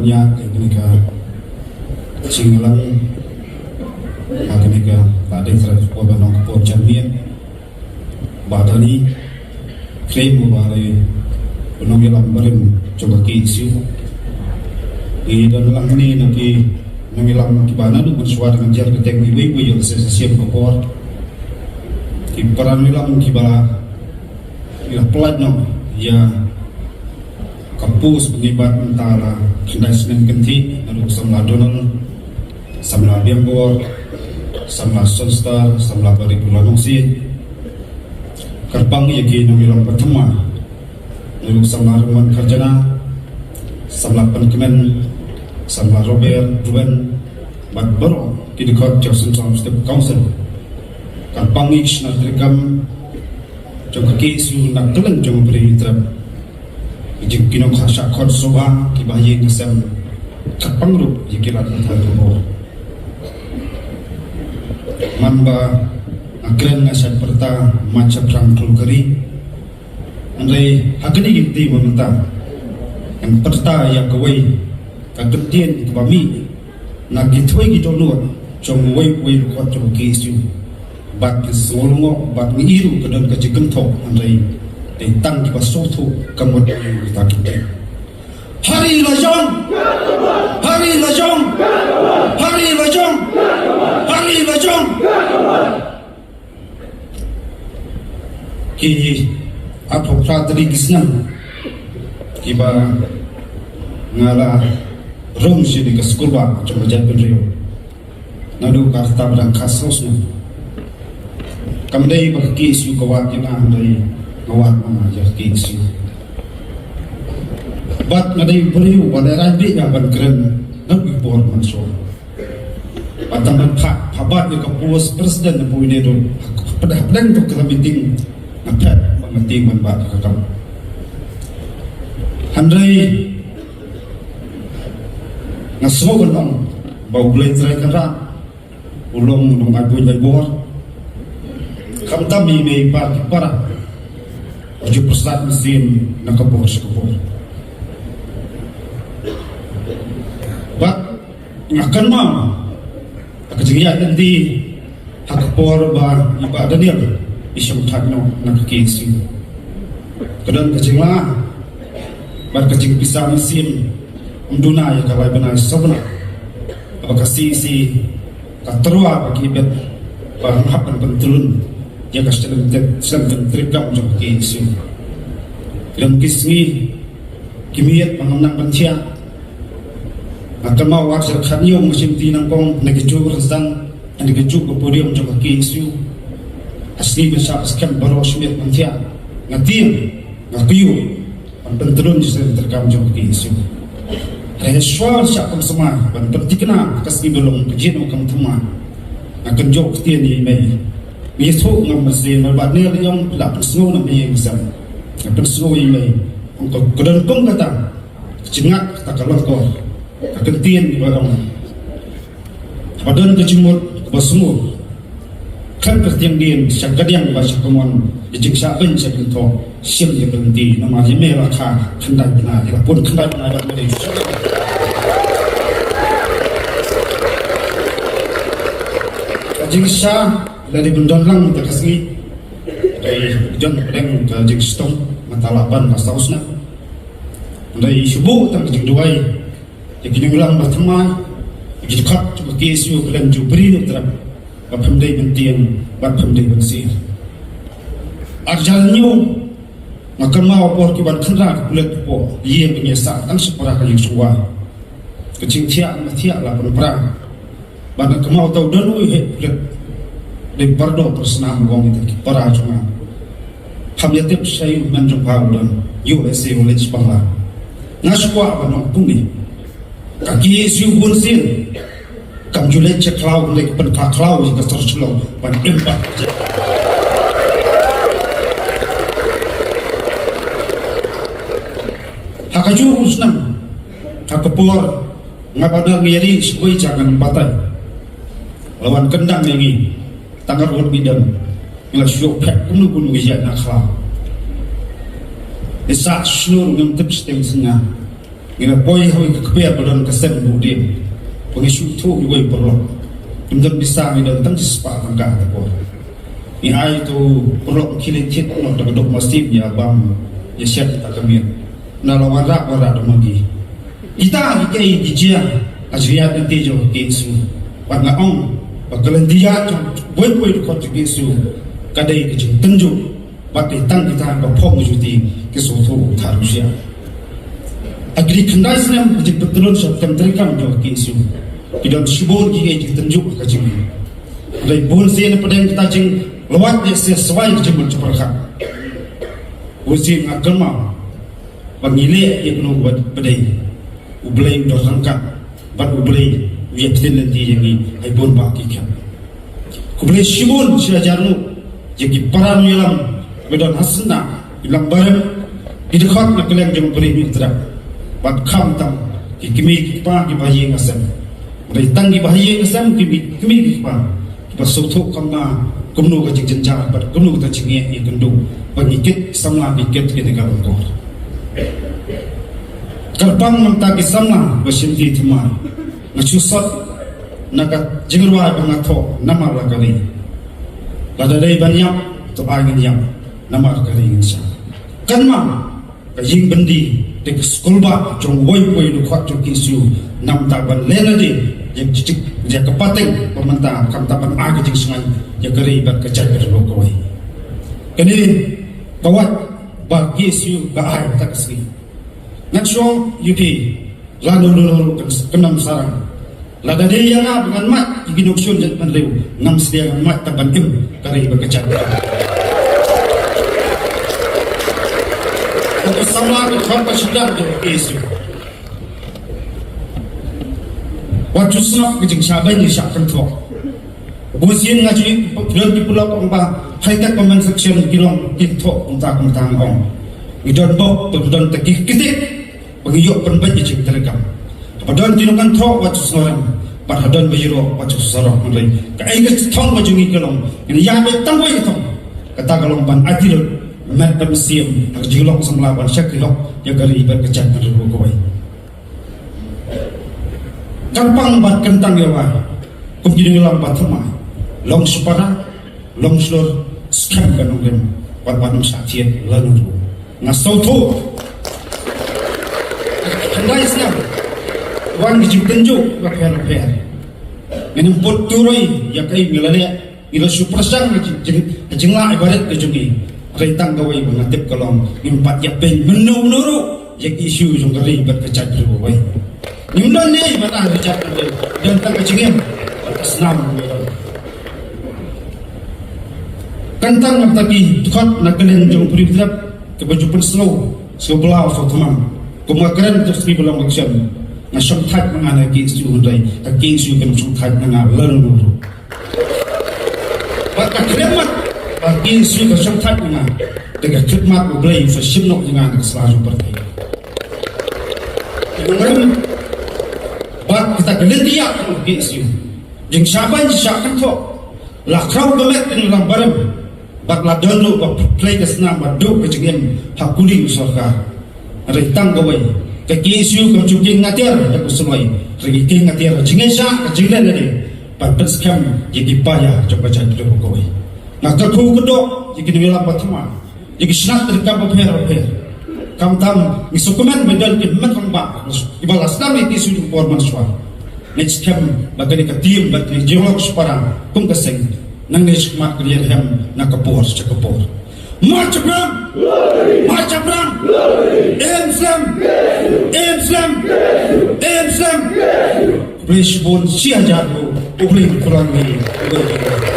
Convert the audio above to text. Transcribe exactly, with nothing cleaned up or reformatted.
Ïa kane ka jingïalang ha kane ka, ka dei trai ka por ba nongkynrad jingmut ba dang i khlem ba dei u nongïalam barim jong ka K S U. Ngi don lang hangne na ki nongïalam kiba naduh mynshuwa da ngan jer kyrteng iwei iwei ïoh lehse sa shem ka por. Ki para nongïalam kiba la, kiba la pynlait noh ïa ka post ba ngi bat mynta la khyndai snem kynthih, naduh samla Donald, samla Biangbor, samla Sonstar, samla Barikpura Nongsiej. Kyrpang ïa ki nongïalam ba thymmai, naduh samla Rymwan Kharjana, samla Pynkmen, samla Robert Ruben, bad baroh ki dkhot jong Central Executive Council. Kyrpang ïa ki sna treikam jong ka K S U na kylleng jong ka Ri Trep. Ki jing ki nongkha shah khot sngewbha, kiba ïeng sem, kyrpang ruh ïa ki lad pathai khubor. Man ba nga kren nga shait pyrta, man shaphrang klur ka ri. Hynrei ha kane ka kti ba mynta ngan pyrta ïa kawei ka kyntien kaba mih na ki thwei ki dohnud jong uwei uwei u dkhot jong ka K S U. Bad ki sngewlyngngoh bad ngi i ruh ka don ka jingkynthoh, hynrei dei tang kiba sngewthuh ka mut ïa kita ki kyntien. Ha ri la jong! Ha ri la jong! Ha ri la jong! Ha ri la jong! Ki arphew phra tylli ki snem kiba nga la rung sha ka skulbah jong ka jaitbynriew. Naduh ka rta ba dang khatsaw snem. Kam dei ba ka K S U ka wad ïa nga, hynrei nga wad ma nga ïa ka K S U. Bad nga dei u briew ba dei rang beit ïa ban kren naduh ki por mynshuwa. Bad tang ban phah, phah bat ïa ka post president na pule ruh, hapdeng, hapdeng to ka meeting, nga phet ba nga tieng ban bat ïa ka kam. Hynrei nga sngew ban ong ba U Blei Trai Kynrad u long u nongai buiñ ai bor. Khamtam i mei i pa ki para, u ju pyrsad mynsiem na ka por sha ka por. Bad nga kynmaw ha ka jingïaid lynti ha ka por ba i Bah Daniel i shong thait noh na ka K S U. Ka don ka jinglah bad ka jingpisa mynsiem, ym duna ïa ka lai bnai saw bnai ba ka C E C ka tyrwa ba ki bet ba hap ban pyntrun ïa ka shlem, shlem treikam jong ka K S U. Ki don ki sngi ki miet ba ngam nang ban thiah. Nga kynmaw wat sha khatñiew nga shim ti nyngkong na ki juh rynsan, na ki juh ka podium jong ka K S U. Ha sngi ban shah skhem baroh shi miet ban thiah, nga tieng, nga kyiuh ban pyntrun sha ka treikam jong ka K S U. Hynrei shuwa shah kam sumar ban pynthikna ka sngi ba long ka jingnoh kam thymmai, nga kynjoh ktien ïa i mei. Ngi shu ngam mynsiem, ba ne la ïong la pynsngew na mei ïa i sem. Nga pynsngew ïa i mei. Ong ka, ka don kum kata ka jingngeit, kata ka lyngkor, ka kyntien ba ong: Haba don ka jingmut kaba sngewbha, khlem kyrtiang dien, sha kadiang bad sha kamon, ïa jingshah beiñ sha jingthoh, shim ïa ka lynti, namar ïa me la kha khyndai bnai, ïa la pun khyndai bnai bad me. Ka jingshah la dei ban don lang mynta ka sngi. Dei jon pdeng ka jingshitom, mynta la ban ka saw snem. Dei shu buh tang ka jingduwai ïa ki nongïalam ba thymmai, ïa ki dkhot jong ka K S U, khlem ju briew trep, ba phim dei ban tieng, ba phim dei ban sir. Ar hajar hynñiew, nga kynmaw por ki ban khynra ki pulit ki poh ïing, ba ngi sah tang shipara ka ïing shuwa. Ka jingthiah, nga thiah la pynpra. Bad nga kynmaw tau don uwei u heh pulit, dei Pardo Parsnam, u ong ïa ki para jong nga: Phim ïa tip shaei u hynmen jong pha u don, ïoh lehse u leit sha Bangla. Nga shu kwah ban ong kumne: Ka K S U bun sien kam ju leit sha khlaw, leit pynpra khlaw ïa ka sor Shillong ban im pat. Ha kajuh u snem, ha ka por nga ba dang ïa ri shibui jong ngan batai, la wan kyndang ïa ngi, tang ka rud ngi don, ngi la shu phet kumno kumno ngi ïaid na khlaw. Ngi sah shlur ngim tip shiteng synñia. Ngi la poi ha kawei ka kper ba don ka seng buh dieng ba ngi shu thuh ïa uwei u paralok. Ngim don pisa, ngi don tang shispah tyngka ha ka por. Ngi ai ïa uto u paralok khie leit thied noh da ka dok masi ïa bam ïa shet da ka miet. Ngi la wanrah wanrah da u magi. Kita ki kaei ki jia ha jingïaid lynti jong ka KSU. Bad nga ong ba ka lynti ïaid jong uwei pa uwei u dkhot jong ka KSU ka dei ka jingtynjuh. Bad dei tang kita ba phong ka juti ki sngewthuh u thad u syiar. Ha kine ki khyndai snem ka jingpyntrei sha ka treikam jong ka KSU, ki don shibun kiei kiei ki jingtynjuh ha ka jingim. Hynrei bun sien na pdeng kita jinglwait lehse sawai ka jingmut jingpyrkhat. Bun sien nga kynmaw ba ngi leh ïa kano ba dei. U Blei u don ryngkat bad U Blei u ïa pynlynti ïa ngi ha ki bun bah ki khep. Khublei shibun shi hajar nguh ïa ki para nongïalam ba don ha syndah, ki nongïalam barim, ki dkhot na kylleng jong U Blei u Trai. Bad khamtam ki kmie ki kpa, ki bahaïing hasem. Hynrei tang ki bahaïing hasem, ki kmie ki kpa, ba sngewthuh kumno, kumno ka jingjynjar bad kumno ka jingeh ïa kynduh ba ngi kit samla, ngi kit kine ki longkor. Kyrpang mynta ki samla ba shim ki thymmai, nga shu sot na ka jingrwai ba nga thoh, namar la ka ri. Lada dei ban ïap, to ai ngin ïap, namar ka ri ngin shah. Kynmaw, ka ïing byndi, te ka skulbah jong uwei pa uwei u dkhot jong ka KSU, namar ban leh nadien ïa ka jik, ïa ka pateng ba mynta, khamtam ban ai ka jingshngaiñ ïa ka ri bad ka jaitbynriew kawei. Kane ka wad ba ka KSU ka ai ha kata ka sngi. Ngan shu ong ïa phi, lano lano ruh kan, kan ym sarang. Lada dei ïa nga ba ngan mad ïa ki nongshun jaitbynriew, ngam sdang, ngan mad tang ban im ka ri bad ka jaitbynriew. Ka samla ka khot ka sdang jong ka KSU. Wat ju snoh ka jingshah beiñ shah kynthoh. Bun sien nga ju don ki paralok ong ba high tech comment section ki long ki thoh kumta kumta, nga ong. Ngi don bok, don ta ki kti. Ba ngi ïoh pynbeit ïa ka jingtreikam. Haba don ki nongkynthoh wat ju sngewrem, bad ha don ba ïaroh wat ju sarong. Hynrei kaei ka thong ka jong ngi ka long, ngin ïa beit tang wei ka thong. Kata ka long ban aiti lut met bad mynsiem ha ka jinglong samla ban shakri hok ïa ka ri bad ka jaitbynriew kawei. Kyrpang bad kyntang ïa wai kum ki nongïalam ba thymmai, long shipara, long shlur, skhem ka nongrim, wat, wat nym shah thied lano ruh. Nga sngewthuh, khyndai snem wan ki jingtynjuh bapher bapher. Ngin ym put turoi ïa kaei ngi la leh, ngi la shu pyrshang ka jing, jing, ka jinglah barit ka jong ngi. Hynrei tang kawei ba nga tip ka long, ngim pat ïa peit mynno mynno ruh ïa ka issue jong ka ri bad ka jaitbynriew kawei. Ngim don ne ba na ka jaitbynriew, don tang ka jingim bad ka snam. Kyntang na bynta ki dkhot na kylleng jong u Prix Philip kiba ju pynsngew, sngewbha sngewthuh. Kum nga kren ha ka sngi ba long election, nga shongthait ma nga na ka KSU, hynrei ka KSU kam shongthait ma nga lano ruh. Bad ka khlieh mat ba ka KSU ka shongthait ma nga, te ka khlieh mat U Blei u sa shim noh ïa nga na ka sla jong u pyrthei. Bad kita ki lynti ïa ka KSU, jingshah beiñ shah kynthoh, la khraw ka met ka nongïalam barim. Bad la don ruh ba plie ka snam ba duh ka jingim ha kuli u sorkar. Hynrei tang kawei, ka KSU kam ju kieng atiar ïa ka sngewsih, hynrei ka kieng atiar ha jingïaishah, ka jingleh lade, ban pynskhem ïa ki paidbah jong ka jaitbynriew kawei. Nga kyrkhu kyrdoh ïa ki nongïalam ba thymmai, ïa ki shnat treikam bapher bapher. Khamtam ngi sngewkmen ba don ki met rangbah kiba la sdang ïa ka KSU jong ka por mynshuwa. Ngi skhem ba kane ka team bad kane ka jinglong shipara kum ka seng, nangne shakhmat ka ïa rhem na ka por sha ka por. Mawshynrang! Mawshynrang! Im slem! Im slem! Im slem! U Blei shibun, shi hajar nguh, U Blei un kyrkhu ïa ngi.